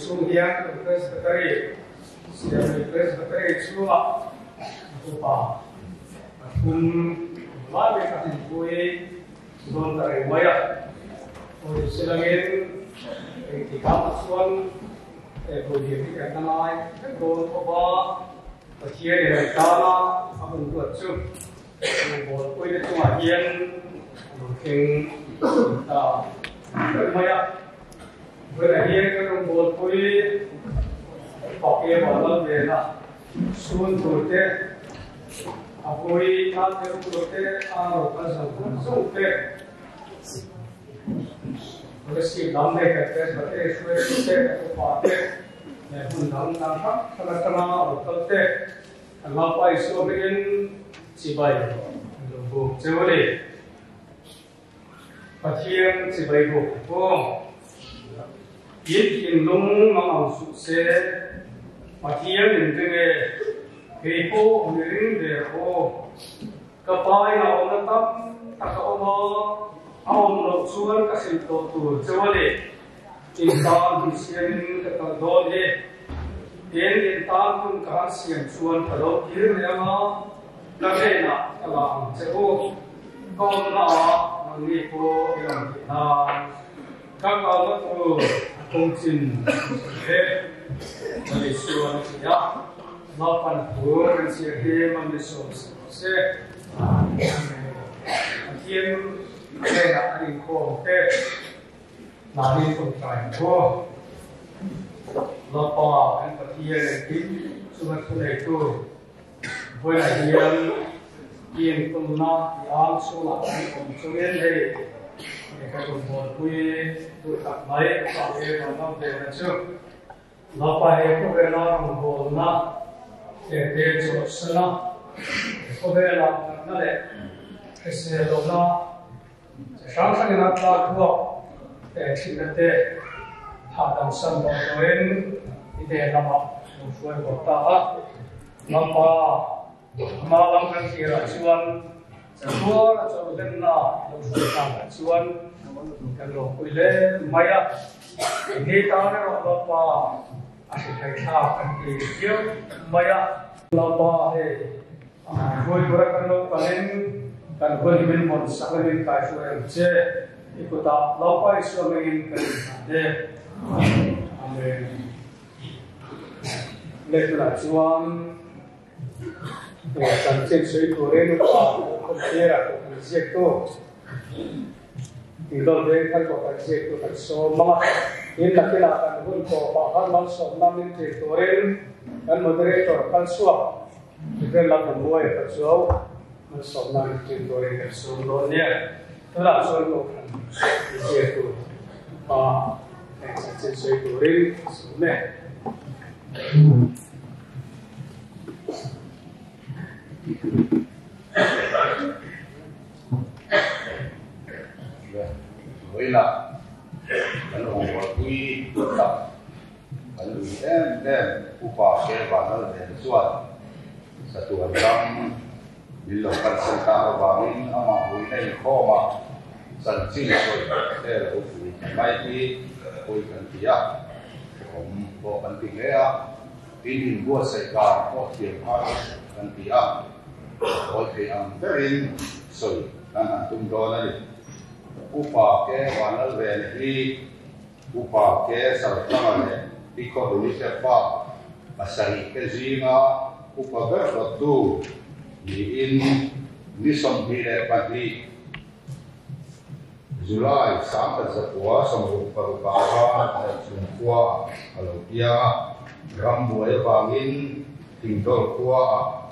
chhung hian kan Presbytery Siamlui Presbytery chhungah upa pathum lai mai ka hlimpui dawn ta reng mai a. Awi silangin engtikah mah chuan he vawiin hi kan la ngai vek dawn khawp a, Pathian in an tana a hun ruat chu rawngbawlpuite chungah hian a lo thleng ta vek mai a. Vawiinah hian kan rawngbawlpui Pake Vanlalvena sun turte, a vawi tan te turte, a ro kal zawng zawng te, Policy lam leh kan Presbytery hruaitute, kan upate leh hmun dang dang hrang hrang atanga lo kal te kan Lalpa Isua hmingin chibai an lo buk cheu a ni. Pathian chibai buk pawh in thinlung mang ang suh se, Pathian in ring e, kei pawh mi ring ve rawh aw. Ka pa in a awmna tam tak a awm a, a awm loh chuan ka hrilh tawh tur cheu a ni. In tan hun siamin ka kal dawn hi. Tin, in tan hun ka han siam chuan ka lo kir leh ang a, ka hnenah ka la ang che u. Ka awmna ah nangni pawh i awm theih nan ka kalna tur a kawng chin ka sawi ve. Malaysia a ti a. Naupang tur kan chhiar hi Malmisawm si rawh se. Pathian hnenah an inkhawm te mahni tawngtai ang aw. Lapa kan Pathian engkim chunga thuneitu vawiinah hian i enkawlna i ang chhungah kan awm chungin hei ka rawngbawlpui duh tak mai ka pa e vanram vena chu. Lapa he khawvela rawngbawlna tete chawlhsana khawvela natna leh hrisel lohna chi hrang hrangin a tlak ruak te thihna te hahdam san tawh turin i hnen lamah lo hruai haw ta a. Lapa hma lam kan thirah chuan chatuar a chawlhlenna lo hruai takah chuan kan lawmpui hle mai a. Ni tan erawh Lalpa a hri thlai thlak kan ti viau mai a. Lalpa hei hruai tura kan lo kalin kan hun hi min vawn sak a min kaihruai ang che. I kutah Lalpa Isua hmingin kan inhlan e. Amen. Lehtunah chuan chanchin sawi turin upa khawmtira pawh kan ziaktu. Tih dawt veng khan pawh kan ziaktu kan sawm a, tin nakinah kan hun tawpah khan malsawmna min tir turin kan moderator kal chhuak Rev Lalnunmuaia ka chuau malsawmna min tir turin kan sawm dawn nia. Tunah chuan kohhran ziaktu pa heng chanchin sawi turin ka sawm e. Vawilah kan rawngbawlpui tak kan lui em em Upa Ke Vanlalven chuan chatuan ram min lo kalsan tak avangin amah huina inkhawmah chanchin sawi te lo pui ta mai hi pawi kan ti a, hrehawm pawh kan ti hle a, tin inbuatsaih dan pawh thiam har kan ti a. Hawi thei ang berin sawi kan han tum dawn a ni. Upa Ke Vanlalvena hi Upa Ke Sarthanga leh Pi Khawhlunite fa pasarih te zinga upa ber dawttu niin ni 22 July 1966 khan Laichhung khuaah a lo piang a, rambuai avangin Thingdawl khuaah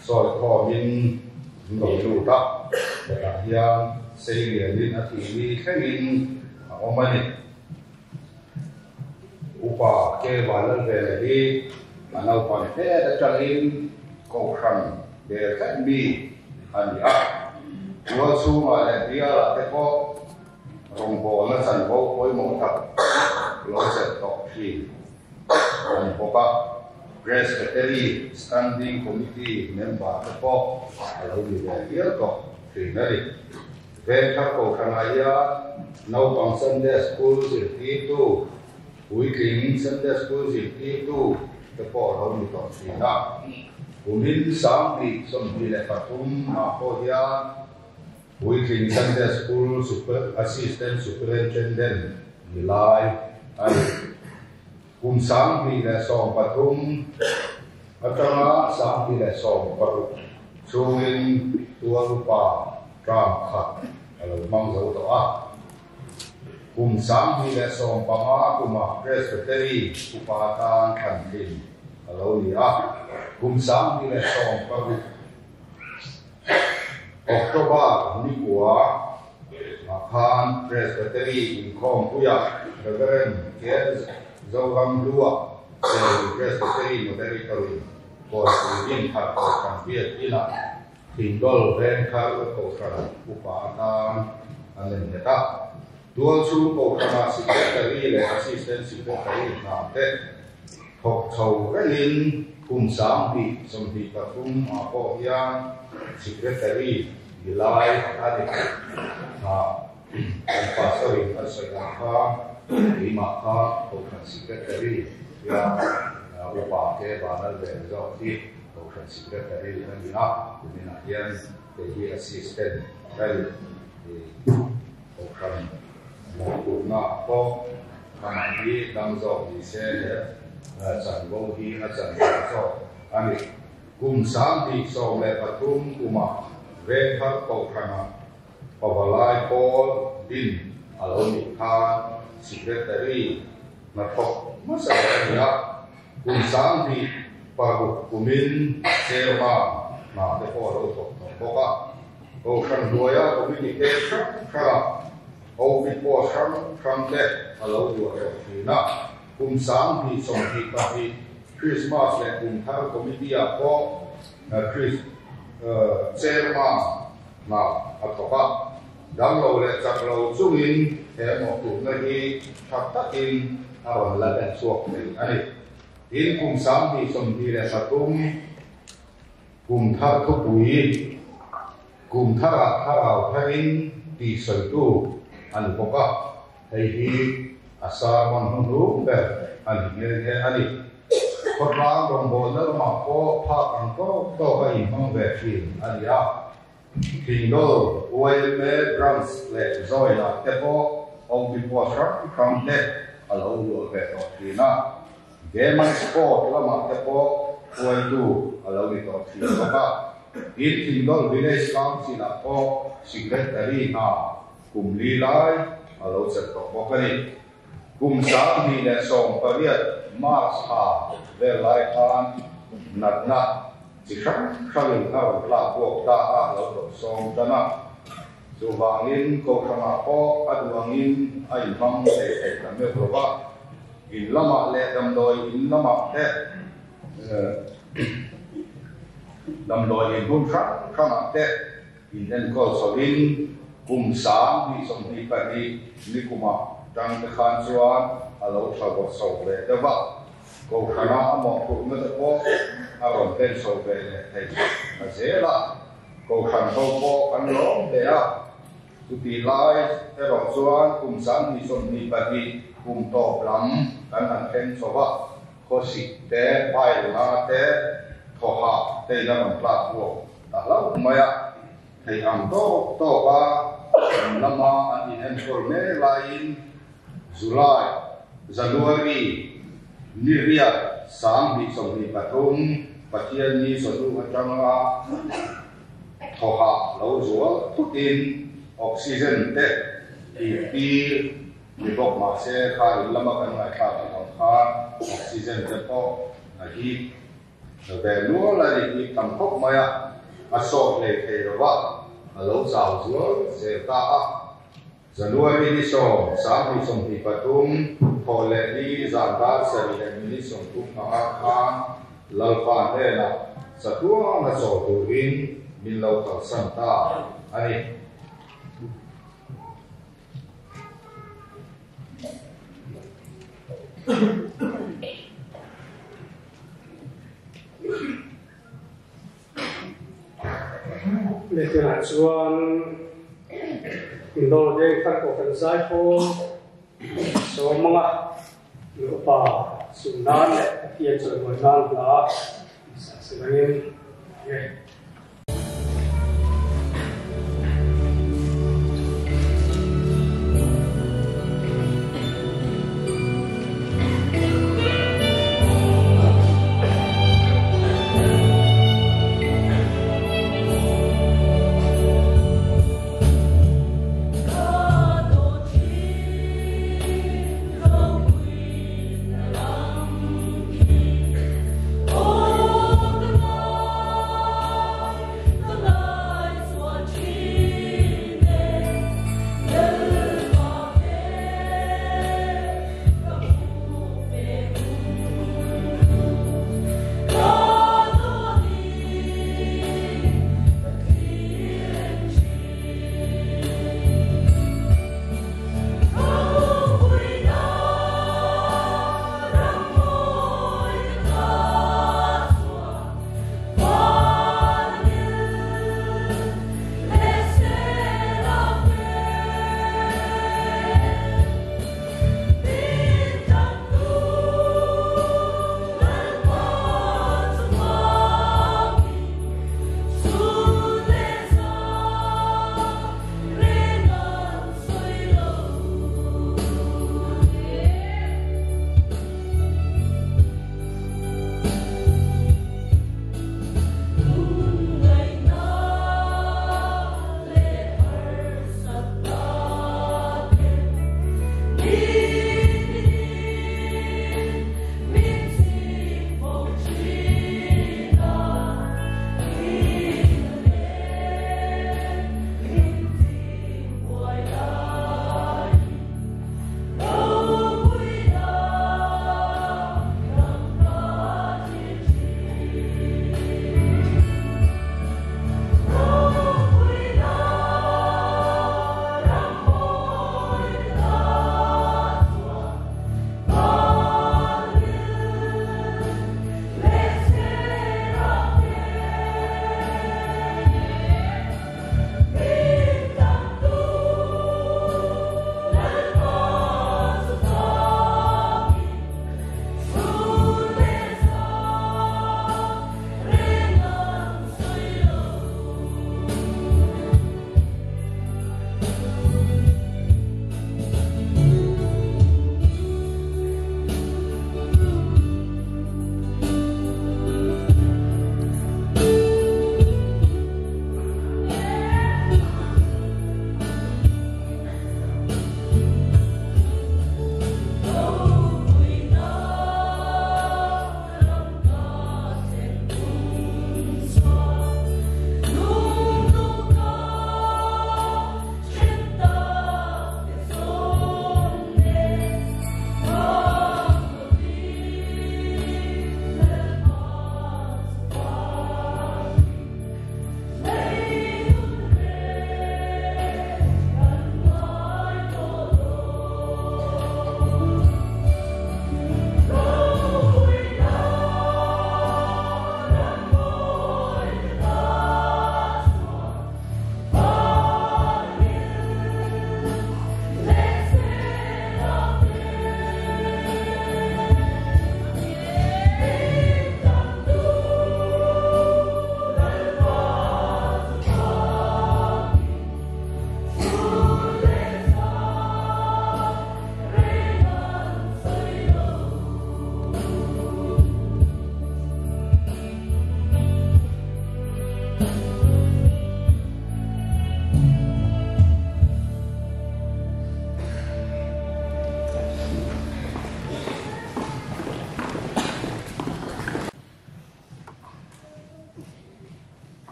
sawi khawmin an lo lut a, hetah hian seilianin a thih ni thlengin a awm a ni. Upa Ke Vanlalvela hi a naupang hlet atangin Kohhran bel tlat mi a ni a, tual chhungah leh bialah te pawh rawngbawlna chanvo pawimawh tak lo chelh tawh thin a ni bawk a. Presbytery Standing Committee member te pawh a lo ni ve hial tawh thin a ni. Vengthar Kohhranah hian naupang Sunday School zirtirtu. Puitling Sunday School zirtirtu te pawh a lo ni tawh thin a. Kumin 2023 ah pawh hian Puitling Sunday School Assistant Superintendent ni lai a ni. Kum 2013 atanga 2016 chhungin tual upa term khat a lo hmang zo tawh a. Kum 2015 kumah Presbytery upa atan thlan thin a lo ni a. Kum 2016 October ni kua ah khan Presbytery inkhawmpuiah Reverend Ken Zoramhlua Serui Presbytery Moderator-in Kawlpui Dinthar Kohhran Biak Inah Thingdawl Vengthar Kohhran upa atan an innghet a. Tualchhung Kohhrana Secretary leh Assistant Secretary hna te thawk chho rengin kum 2023 ah pawh hian Secretary ni lai a ni. Hna kan Pastor-in a sawi ang kha keimah kha Kohhran Secretary hian upa te vanal ve zawk hi Kohhran Secretary a ni a, kuminah hian kei hi Assistant ka ni. Kohhran mawhphurhna pawh amah hi dam zawk ni se he chanvo hi a chan tawh zawk a ni. Kum 2013 kumah Vengthar Kohhranah Pavalai Pawl din a lo nih khan Secretary hnathawk hmasa ber a ni a. Kum 2006 kumin Chairman hna te pawh a lo thawk tawh bawk a. Kohhran hnuaia committee te hrang hranga OV post hrang hrang te a lo duah tawh thin a. Kum 2022 Krismas leh Kum Thar Committee ah pawh Chris Chairman hna a thawk a. Damlo leh chak lo chungin he mawhphurhna hi tha takin a rawn la en chhuak thei a ni. Tin, kum 2023 kum thar thupui, kum tharah thlarau tharin tih sawitu a ni bawk a, hei hi a sermon hnuhnung ber a ni nghe nghe a ni. Khawtlang rawngbawlna lamah pawh phak ang tawk tawk a inhmang ve thin a ni a. Thingdawl, YMA Branch leh Join-ah te pawh awmpi post hrang hrang te a lo luah ve tawh thin a. Game and Sport lamah te pawh hruaitu a lo ni tawh thin bawk a. Tin, Thingdawl Village Council-ah pawh Secretary hna kum li lai a lo chelh tawh bawk a ni. Kum 2018 March thla vel lai khan natna chi hrang hrangin a rawn tlak buak ta a lo tawrh sawm tan a. Chuvangin Kohhrangah pawh a duh angin a inhmang thei thei ta meuh lo va. In lamah leh damdawi in lamah te damdawi in hmun hrang hrangah te In enkawl chhoin kum 2022 ni kumah tang te khan chuan a lo tha vawt chho ve deuh a, Kohhrana a mawhphurhna te pawh a rawn pen chho ve leh thei ta zel a, Kohhran ho pawh kan lawm hle a. Chutih lai erawh chuan kum 2022 kum tawp lam kan han thleng chho a, khawsik te, pailna te, thawhah te in a rawn tlak buak Ta hlauh mai a, theih ang tawk tawk a kan lama an inenkawl mek laiin July, January, ni riat 2023 Pathian ni chawhnu atanga thawhah lo zual thutin oxygen te tih tir ni bawk mahse kha in lama kan ngaihthlak ang khan oxygen te pawh a hip Ve nual a ni tih tam khawp mai a, a sawt hlei thei lo va, a lo chau zual zel ta a. January ni 10, 2023, thawh leh ni zan dar sarih leh minute 35 khan Lalpa hnenah chatuana chaw turin min lo kalsan ta a ni. Lehkhanah chuan Indawr Veng thar pawh kan zai pawl sawm ang a. Upa sun nan leh Pathian chawimawi nan hla sak siangin a nge.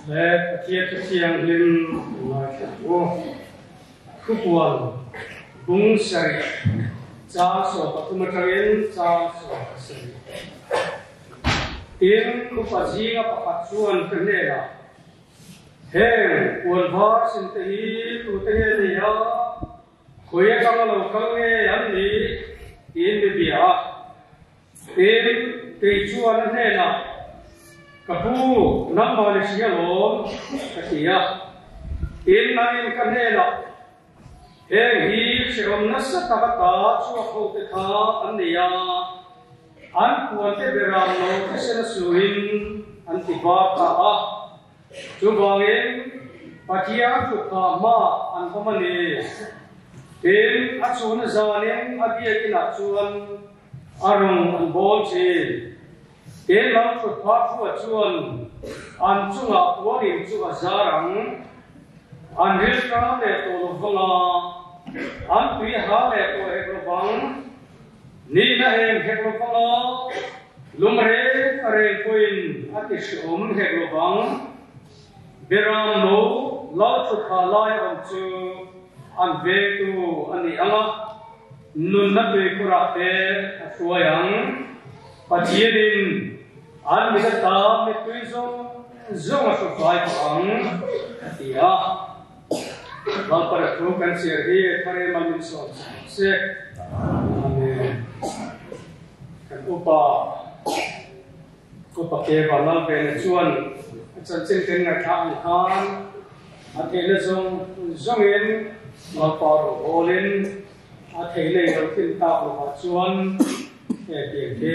Le Pathian Thu Thianghlim ngaithla ang u. Thupuan bung sarih chang 13 atangin chang 17. Tin, upa zinga pakhat chuan ka hnenah, Heng puan var sinte hi tute nge ni a? Khawi atanga lo kal nge an nih? tiin mi bia a. Tin. Kei chuan a hnenah, Ka pu, nangmah ni hria lawm, ka ti a. Tin, nangin ka hnenah, Heng hi hrehawm nasa tak ata chhuak hote kha an nei a, an puante beram lo thisen a suin an ti var ta a. Chuvangin, Pathian thutphah hmaah an awm a ni. Tin, a chhun zanin a biakinah chuan a rawn an bawl thin. Tin, lo thutphah thuah chuan an chungah puanin chu a zar ang. An rilṭam leh tawh lo vang a, an tui ha leh tawh hek lo vang. Nihna em hek lo vang a, lum reng a reng pawhin a ti hreawm hek lo vang. Beram no lo thutphah lai awm chu an vengtu a ni ang a, nunna tuikhurah te a hruai ang. Pathianin an mit ata mittui zawng zawng a hru fai tawh ang, a ti a. Lalpara thu kan chhiar hi Tharema min sawm sak se. Amen. Kan upa Upa Keva Lalvena chuan a chanchin kan ngaihthlah ang khan a theihna zawng zawngin Lalpa rawhawlin A thei lei lo tlin tak lovah chuan he tiang hi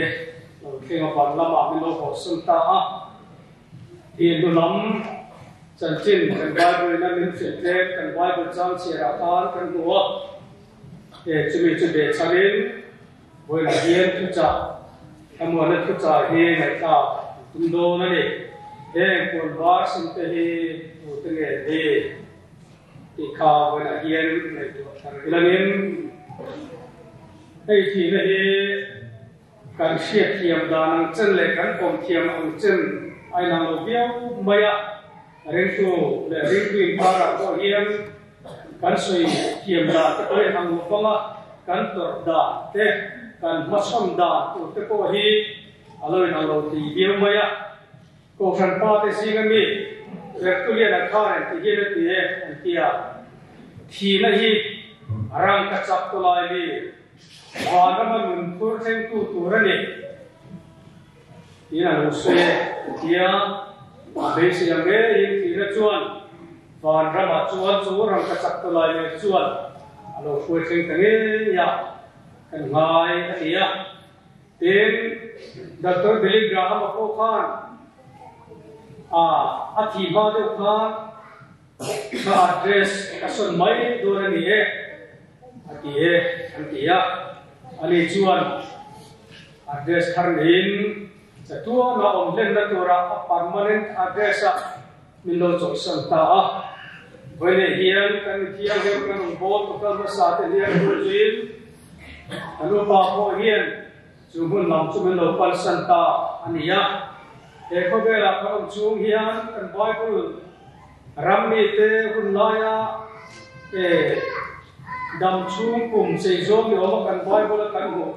lo thleng a van lamah min lo hawhsawn ta a. Hi hnu lam chanchin kan Bible in a min hrilh tlem kan Bible chang chhiarah khan kan hmu a. He chumi chu behchhanin vawiinah hian thuchah thlamuanna thuchah hi ngaihthlak an tum dawn a ni. Heng puan var sin te hi tute nge ni? Tih kha vawiinah hian ngaihtuah thar ilangin hei thihna hi kan hriatthiam dan ang chen leh kan pawm thiam ang chen a inang lo viau mai a, ringtu leh ringtu inkarah pawh hian kan sawi thiam dan te pawh hi a ang lo vang a, kan tawrh dan te, kan hmachhawn dan tur te pawh hi a lo inang lo thei viau mai a. Kohhran pa te zinga mi Tertullian-a khan engti hian a ti e an ti a, Thihna hi rangka chak tawh lai mi, vanrama nun phur thlengtu tur a ni tiin a lo sawi e an ti a. A beisei ang ngeiin thihna chuan vanramah chuan chu rangka chak tawh lai mi chuan a lo hruai thleng ta ngei a, kan ngai a ti a. Tin, Doctor Billy Graham-a pawh khan a a thih hma deuh khan ka address ka sawn mai dawn a ni e, a ti e, an ti a. Ani chuan address thar neiin chatuana awm hlenna tura a permanent address-a min lo chawihsan ta a. Vawiinah hian kan mithianghlim kan rawn bawl tawk a hmasa te hian hruaizuiin Kan upa pawh hian chu hmun lam chu min lo palsan ta a ni a. He khawvelah kan awm chhung hian kan Bible ram mite hun laia dam chhung kum chei zawng ni awm a kan Bible a kan hmuh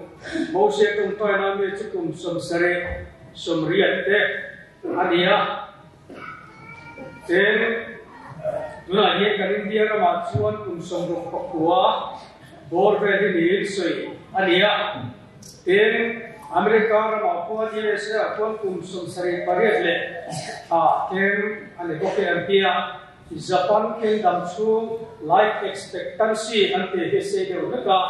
Mose tawngtaina mi chu kum 70 80 te a ni a. Tin, tunah hian kan India ramah chuan kum 69 bawr vel hi niin sawi a ni a. Tin, America ramah pawh USA ah chuan kum 78 leh thla tlem a ni bawk e an ti a. Japan kingdom chhung life expectancy an tih hi sei deuh vek a,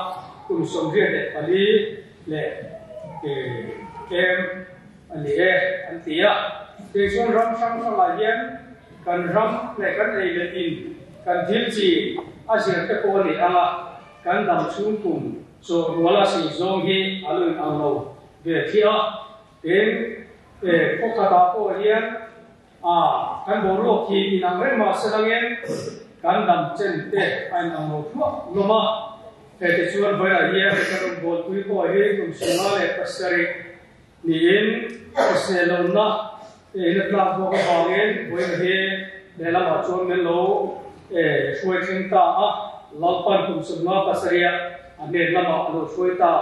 kum 84 leh tlem A ni e, an ti a. Kei chuan ram hrang hrangah hian kan ram leh kan ei leh in kan thil chi a zir te pawh a ni ang a, kan dam chhung kum chaw ruala sei zawng hi a lo in ang lo ve thliah a. Tin, e khaw khatah pawh hian a kan boruak hi in ang reng mah se langin kan dam chen te a in ang lo thluah hlawm a. Hei te chuan vawilah hian kan rawn bualpui pawh hi kum 57 Niin hrisel lohna in a tlak bawk avangin vawiin hi lehlamah chuan min lo hruai thleng ta a, Lalpan kum 57 a hnen lamah a lo hruai ta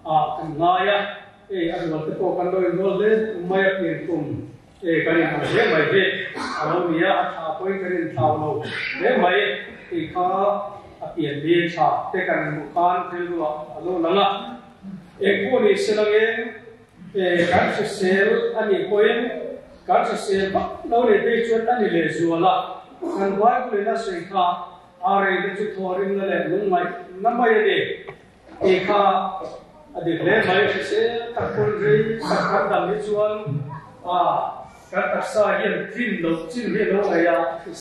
a kan ngai a, hei a rual te pawh kan lo inrual hle mai a, pian kum kan inhal hle mai hi a lo ni a, a tha pawhin kan inthlau lo hle mai, hei kha a pian ni tha te kan hmuh khan rilruah a lo lang a. Engpawh ni se langin Kan hrisel a nih pawhin kan hrisel vak lo leh phei chuan a ni leh zual a, kan Bible in a sawi kha a rei te chu thawhrimna leh lungngaihna mai a ni tih kha a dik hle mai. Hrisel tak pawn rei tak kan dam hi chuan kan taksa hian tlin loh chin hi a lo nei a.